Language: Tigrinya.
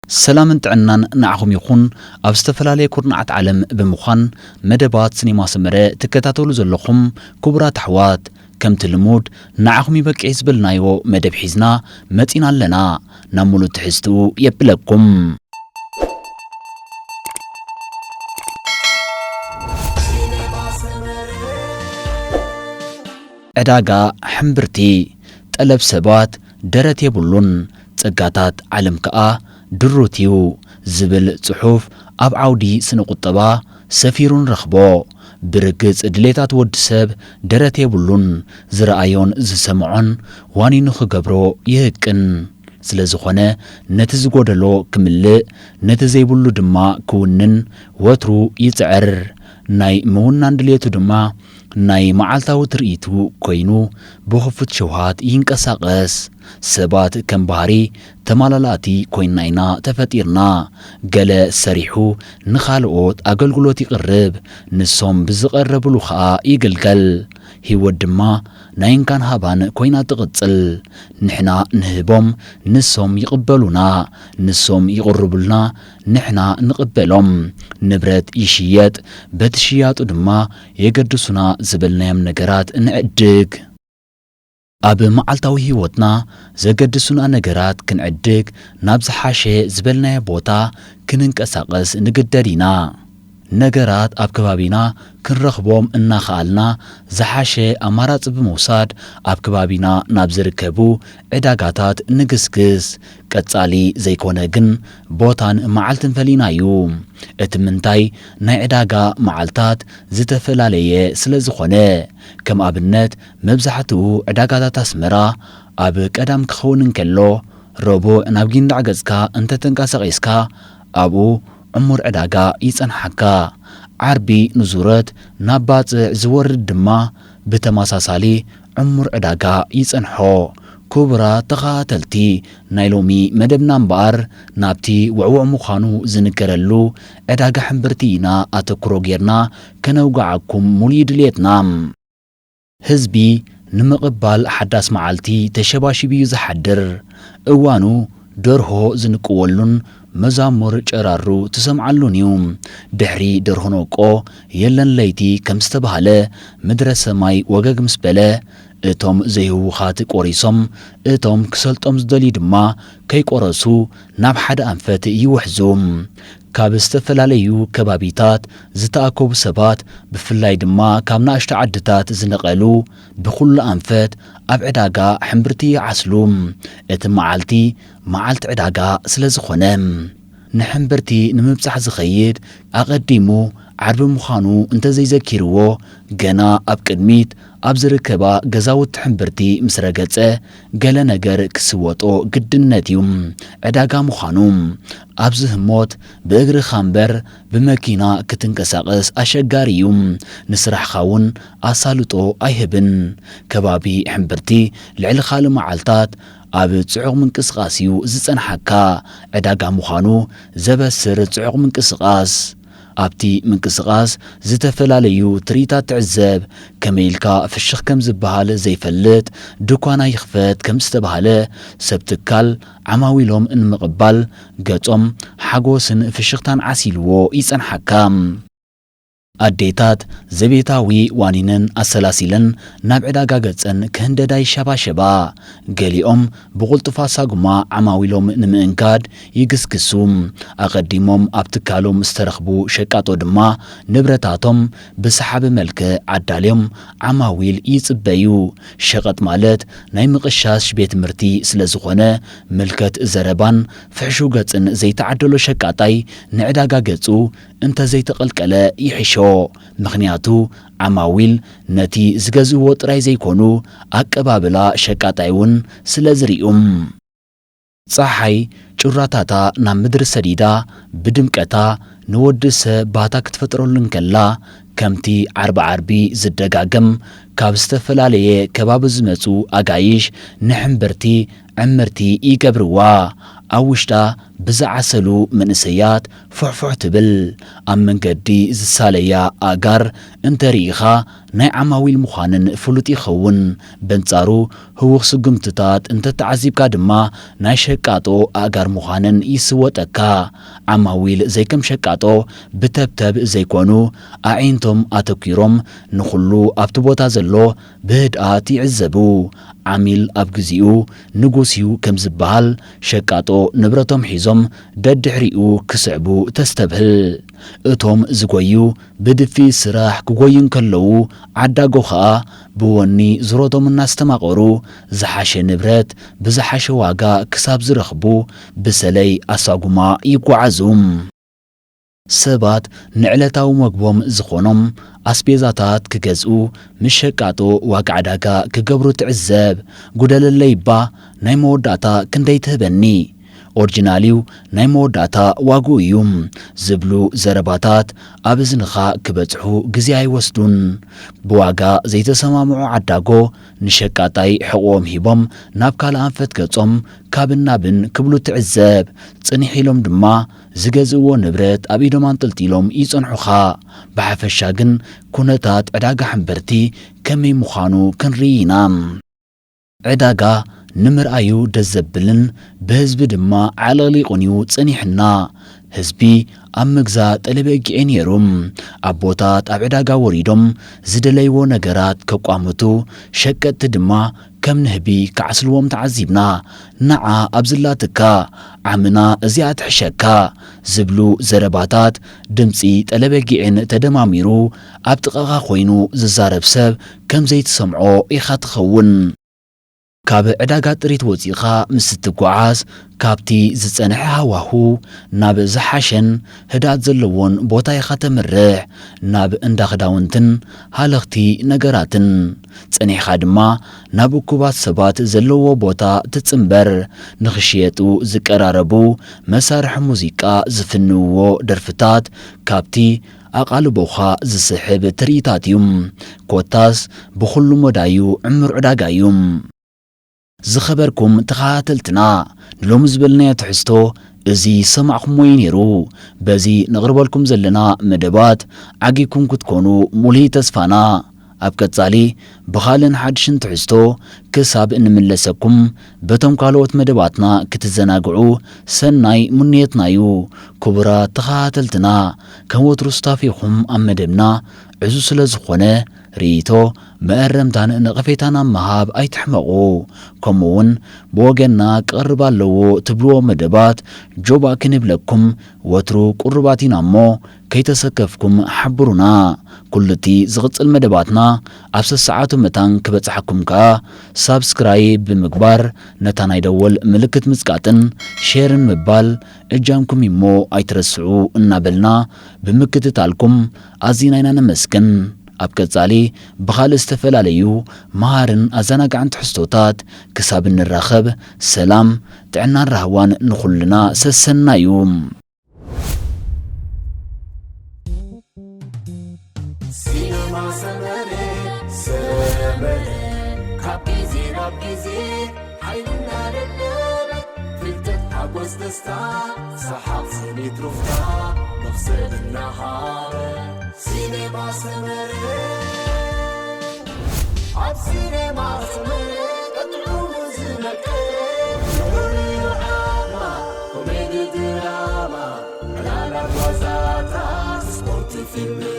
ሰላምን ጥዕናን ንዓኹም ይኹን። ኣብ ዝተፈላለየ ኩርናዓት ዓለም ብምዃን መደባት ሲኒማ ሰመረ ትከታተሉ ዘለኹም ክቡራት ኣሕዋት፣ ከምቲ ልሙድ ንዓኹም ይበቅዕ ዝበልናዮ መደብ ሒዝና መጺና ኣለና። ናብ ሙሉእ ትሕዝትኡ የብለኩም። ዕዳጋ ሕምብርቲ። ጠለብ ሰባት ደረት የብሉን፣ ጸጋታት ዓለም ከኣ ድሩት እዩ ዝብል ጽሑፍ ኣብ ዓውዲ ስነ ቁጠባ ሰፊሩ ንረኽቦ። ብርግጽ ድሌታት ወዲ ሰብ ደረት የብሉን፣ ዝረኣዮን ዝሰምዖን ዋኒኑ ክገብሮ ይህቅን። ስለ ዝኾነ ነቲ ዝጎደሎ ክምልእ፣ ነቲ ዘይብሉ ድማ ክውንን ወትሩ ይጽዕር። ናይ ምውናን ድሌቱ ድማ ናይ መዓልታዊ ትርኢቱ ኮይኑ ብኽፉት ሸውሃት ይንቀሳቐስ። ሰባት ከም ባህሪ ተማላላእቲ ኮይንና ኢና ተፈጢርና። ገለ ሰሪሑ ንኻልኦት ኣገልግሎት ይቕርብ፣ ንሶም ብዝቐረብሉ ኸኣ ይግልገል። ህይወት ድማ ናይ እንካን ሃባን ኮይና ትቕጽል። ንሕና ንህቦም፣ ንሶም ይቕበሉና፣ ንሶም ይቕርቡልና፣ ንሕና ንቕበሎም። ንብረት ይሽየጥ፣ በቲ ሽያጡ ድማ የገድሱና ዝበልናዮም ነገራት ንዕድግ። ኣብ መዓልታዊ ህይወትና ዘገድሱና ነገራት ክንዕድግ ናብ ዝሓሸ ዝበልናዮ ቦታ ክንንቀሳቐስ ንግደድ ኢና። ነገራት ኣብ ከባቢና ክንረኽቦም እናኸኣልና ዝሓሸ ኣማራጺ ብምውሳድ ኣብ ከባቢና ናብ ዝርከቡ ዕዳጋታት ንግስግስ። ቀጻሊ ዘይኮነ ግን ቦታን መዓልትን ፈሊናዩ። እቲ ምንታይ ናይ ዕዳጋ መዓልታት ዝተፈላለየ ስለ ዝኾነ። ከም ኣብነት መብዛሕትኡ ዕዳጋታት ኣስመራ ኣብ ቀዳም ክኸውን እንከሎ፣ ረቡዕ ናብ ጊንዳዕ ገጽካ እንተተንቀሳቒስካ ኣብኡ ዕሙር ዕዳጋ ይጸንሓካ። ዓርቢ ንዙረት ናብ ባጽዕ ዝወርድ ድማ ብተመሳሳሊ ዕሙር ዕዳጋ ይጸንሖ። ክቡራት ተኸታተልቲ ናይ ሎሚ መደብና እምበኣር ናብቲ ውዕዉዕ ምዃኑ ዝንገረሉ ዕዳጋ ሕምብርቲ ኢና ኣተኩሮ ጌርና ከነውግዓኩም ሙሉእ ድልየትና። ህዝቢ ንምቕባል ሓዳስ መዓልቲ ተሸባሺቡ እዩ ዝሓድር። እዋኑ ደርሆ ዝንቅወሉን መዛሙር ጨራሩ ትሰምዓሉን እዩ። ድሕሪ ደርሆ ነቆ የለን ለይቲ ከም ዝተባህለ ምድረ ሰማይ ወገግ ምስ በለ፣ እቶም ዘይህውኻት ቆሪሶም፣ እቶም ክሰልጦም ዝደልዩ ድማ ከይቆረሱ ናብ ሓደ ኣንፈት ይውሕዙ። ካብ ዝተፈላለዩ ከባቢታት ዝተኣከቡ ሰባት፣ ብፍላይ ድማ ካብ ንኣሽቱ ዓድታት ዝነቐሉ፣ ብኹሉ ኣንፈት ኣብ ዕዳጋ ሕምብርቲ ይዓስሉ። እቲ መዓልቲ መዓልቲ ዕዳጋ ስለ ዝኾነ፣ ንሕምብርቲ ንምብጻሕ ዝኸይድ ኣቐዲሙ ዓርቢ ምዃኑ እንተዘይዘኪርዎ፣ ገና ኣብ ቅድሚት ኣብ ዝርከባ ገዛውቲ ሕምብርቲ ምስ ረገጸ፣ ገለ ነገር ክስወጦ ግድነት እዩ። ዕዳጋ ምዃኑ። ኣብዚ ህሞት ብእግርኻ እምበር ብመኪና ክትንቀሳቐስ ኣሸጋሪ እዩ። ንስራሕኻ እውን ኣሳልጦ ኣይህብን። ከባቢ ሕምብርቲ ልዕሊ ካልእ መዓልታት ኣብ ጽዑቕ ምንቅስቓስ እዩ ዝጸንሓካ። ዕዳጋ ምዃኑ ዘበስር ጽዑቕ ምንቅስቓስ። ኣብቲ ምንቅስቓስ ዝተፈላለዩ ትርኢታት ትዕዘብ። ከመይ ኢልካ ፍሽኽ ከም ዝበሃል ዘይፈልጥ ድኳን ኣይኽፈት ከም ዝተባህለ፣ ሰብ ትካል ዓማዊሎም ንምቕባል ገጾም ሓጎስን ፍሽኽታን ዓሲልዎ ይጸንሓካ። ኣዴታት ዘቤታዊ ዋኒነን ኣሰላሲለን ናብ ዕዳጋ ገጸን ክህንደዳ ይሸባሸባ። ገሊኦም ብቕልጡፍ ኣሳጉማ ዓማዊሎም ንምእንጋድ ይግስግሱ። ኣቐዲሞም ኣብ ትካሎም ዝተረኽቡ ሸቃጦ ድማ ንብረታቶም ብሰሓቢ መልክዕ ኣዳልዮም ዓማዊል ይጽበዩ። ሸቐጥ ማለት ናይ ምቕሻሽ ቤት ትምህርቲ ስለ ዝኾነ፣ ምልከት ዘረባን ፍሕሹው ገጽን ዘይተዓደሎ ሸቃጣይ ንዕዳጋ ገጹ እንተዘይተቐልቀለ ይሕሾ። ምኽንያቱ ዓማዊል ነቲ ዝገዝእዎ ጥራይ ዘይኮኑ፣ ኣቀባብላ ሸቃጣይ እውን ስለ ዝርእዩ። ጸሓይ ጩራታታ ናብ ምድሪ ሰዲዳ ብድምቀታ ንወዲ ሰብ ባህታ ክትፈጥረሉ እንከላ፣ ከምቲ ዓርቢ ዓርቢ ዝደጋገም ካብ ዝተፈላለየ ከባቢ ዝመጹ ኣጋይሽ ንሕምብርቲ ዕምርቲ ይገብርዋ። ኣብ ውሽጣ ብዝዓሰሉ መንእሰያት ፉሕፉሕ ትብል። ኣብ መንገዲ ዝሳለያ ኣእጋር እንተርኢኻ ናይ ዓማዊል ምዃንን ፍሉጥ ይኸውን። በንጻሩ ህዉኽ ስጉምትታት እንተተዓዚብካ ድማ ናይ ሸቃጦ ኣእጋር ምዃንን ይስወጠካ። ዓማዊል ዘይከም ሸቃጦ ብተብተብ ዘይኮኑ ኣዒንቶም ኣተኲሮም ንኹሉ ኣብቲ ቦታ ዘሎ ብህድኣት ይዕዘቡ። ዓሚል ኣብ ግዚኡ ንጉስ እዩ ከም ዝበሃል፣ ሸቃጦ ንብረቶም ሒዞም ደድሕሪኡ ክስዕቡ ተስተብህል። እቶም ዝጎዩ ብድፊ ስራሕ ክጎዩ እንከለዉ፣ ዓዳጎ ኸኣ ብወኒ ዙረቶም እናስተማቐሩ ዝሓሸ ንብረት ብዝሓሸ ዋጋ ክሳብ ዝረኽቡ ብሰለይ ኣሳጉማ ይጓዓዙ። ሰባት ንዕለታዊ መግቦም ዝኾኖም ኣስቤዛታት ክገዝኡ ምስ ሸቃጦ ዋጋ ዕዳጋ ክገብሩ ትዕዘብ። "ጉደለለይ እባ ናይ መወዳእታ ክንደይ ትህበኒ?" "ኦሪጂናል እዩ፣ ናይ መወዳእታ ዋግኡ እዩ" ዝብሉ ዘረባታት ኣብ እዝንኻ ክበጽሑ ግዜ ኣይወስዱን። ብዋጋ ዘይተሰማምዑ ዓዳጎ ንሸቃጣይ ሕቖኦም ሂቦም ናብ ካልእ ኣንፈት ገጾም ካብን ናብን ክብሉ ትዕዘብ። ጽንሕ ኢሎም ድማ ዝገዝእዎ ንብረት ኣብ ኢዶም ኣንጠልጢሎም ይጸንሑኻ። ብሓፈሻ ግን ኩነታት ዕዳጋ ሕምብርቲ ከመይ ምዃኑ ክንርኢ ኢና። ዕዳጋ ንምርኣዩ ደስ ዘብልን ብህዝቢ ድማ ዓለቕሊቑን እዩ ጸኒሕና። ህዝቢ ኣብ ምግዛእ ጠለበጊዐ ነይሩ። ኣቦታት ኣብ ዕዳጋ ወሪዶም ዝደለይዎ ነገራት ከቋምቱ፣ ሸቀጥቲ ድማ ከም ንህቢ ክዓስልዎም ተዓዚብና። "ንዓ ኣብ ዝላትካ፣ ዓምና እዚኣ ትሕሸካ" ዝብሉ ዘረባታት ድምጺ ጠለበጊዕን ተደማሚሩ ኣብ ጥቓኻ ኮይኑ ዝዛረብ ሰብ ከም ዘይትሰምዖ ኢኻ ትኸውን። ካብ ዕዳጋ ጥሪት ወጺኻ ምስ እትጓዓዝ፣ ካብቲ ዝጸንሐ ሃዋሁ ናብ ዝሓሸን ህድኣት ዘለዎን ቦታ ኢኻ ተምርሕ፣ ናብ እንዳ ክዳውንትን ሃለኽቲ ነገራትን። ጸኒሕካ ድማ ናብ እኩባት ሰባት ዘለዎ ቦታ ትጽንበር። ንኽሽየጡ ዝቀራረቡ መሳርሒ ሙዚቃ ዝፍንውዎ ደርፍታት ካብቲ ኣቓልቦኻ ዝስሕብ ትርኢታት እዩ። ኮታስ ብኹሉ መዳዩ ዕሙር ዕዳጋ እዩ። ዝኸበርኩም ተኸታተልትና፣ ንሎሚ ዝበልናዮ ትሕዝቶ እዚ ዝሰማዕኩምዎ እዩ ነይሩ። በዚ ነቕርበልኩም ዘለና መደባት ዓጊብኩም ክትኮኑ ሙሉእ ተስፋና። ኣብ ቀጻሊ ብኻልእን ሓድሽን ትሕዝቶ ክሳብ እንምለሰኩም፣ በቶም ካልኦት መደባትና ክትዘናግዑ ሰናይ ምንየትና እዩ። ክቡራት ተኸታተልትና፣ ከም ወትሩ ስታፊኹም ኣብ መደብና ዕዙዝ ስለ ዝኾነ፣ ርእይቶ፣ መእረምታን ነቐፌታን ኣብ ምሃብ ኣይትሕመቑ። ከምኡውን ብወገንና ክቐርብ ኣለዎ ትብልዎ መደባት ጆባእ ክንብለኩም ወትሩ ቅሩባት ኢና እሞ፣ ከይተሰከፍኩም ሓብሩና። ኩሉቲ ዝቕጽል መደባትና ኣብ ሰሰዓቱ መታን ክበጽሓኩም ከኣ ሳብስክራይብ ብምግባር፣ ነታ ናይ ደወል ምልክት ምጽቃጥን ሼርን ምባል እጃምኩም እሞ ኣይትረስዑ እናበልና፣ ብምክትታልኩም ኣዚና ኢና ነመስግን። ኣብ ቀጻሊ ብኻልእ ዝተፈላለዩ መሃርን ኣዘናጋዕን ትሕዝቶታት ክሳብ እንራኸብ፣ ሰላም፣ ጥዕናን ራህዋን ንኹልና ሰሰና እዩ። ሲነማ ሰመረ፣ ሰመረ፣ ካብ ግዜ ናብ ግዜ ሓይልና ደለበ፣ ፍልጠት፣ ሓጎስ፣ ደስታ፣ ሰሓቕ፣ ስኒት፣ ሩፍታ፣ መኽሰብ እናሃበ። ሲኔማ ሰመረ፣ ኣብ ሲኔማ ሰመረ፣ ጥዑሙ ዝመቀረ፣ ንኹሉ ዓማ፣ ኮሜዲ፣ ድራማ፣ ዕላላት፣ ዋዛታት፣ ስፖርት፣ ፊልም፣